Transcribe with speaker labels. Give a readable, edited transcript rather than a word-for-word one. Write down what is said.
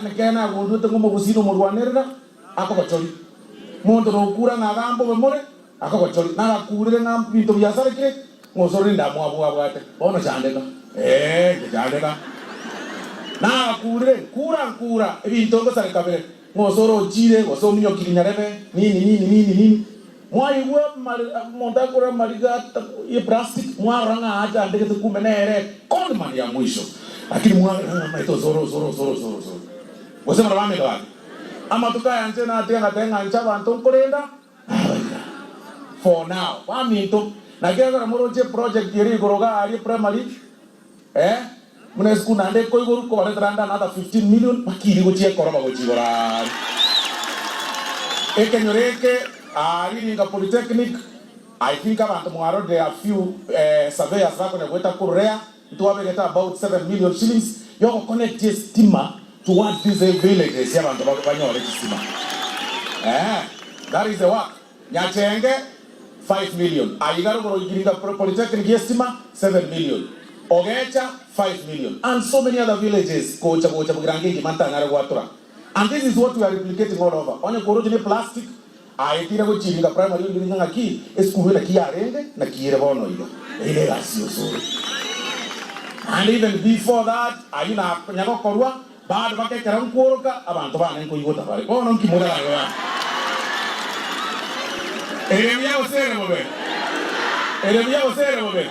Speaker 1: Ekero nagundwete ng'a omogusii nomorwanerera, akogochoria. Monto nokura ng'a agambe obe more, akogochoria. Nagakurire ng'a binto biasarekire, ng'a osoro rindamwamu abwate. Bono chandeka. Ee, inche chandeka. Nagakurire, nkura nkura, ebinto ngosareka bire, ng'a osoro ochire, gose ominyokiri nyarebe, nini nini nini nini. Mwaigwa omonto akore amariga ye plastic, mwarora ng'a achandegete kumbe nere conman ya mwisho. Lakini mwarora ng'a amaete osoro osoro osoro osoro osoro. Gose barabwo bamete gaki. Amatuko aya inche natiga ngateba ng'a inche abanto nkorenda nabaira. For now, baminto, naki ekero moroche eproject ere igoro iga aria primary, eh, buna esukuru naende ekoigorwa, nkobaretera ande another 15 million, bakirie gochia ekoroba gochia igoro aaria. Ekenyoro eke aaria Ringa Polytechnic, I think abanto mwarorire a few surveyors bakonya goeta korurea, Ntwabegete about 7 million shillings yogo connect estima towards these villages abanto banyore chistima eeh that is the work. Nyachenge 5 million aiga rogoro Igiringa Polytechnic yestima 7 million Ogecha 5 million and so many other villages gocha gocha Bogirango engima ntanyare gwatora and this is what we are replicating all over onye koroche ne plastic Aetire gochia Iringa Primary origereria ng'a ng'aki esukuru naki yarenge naki ere bono iga. Eyio negasi y'osoro. Naende even before that ayio nakonya gokorwa bado baka ekero nkworoka abanto bane nkoigota bare. Bono nki morarore? Ere buya gose ere bobe? Ere buya gose ere bobe?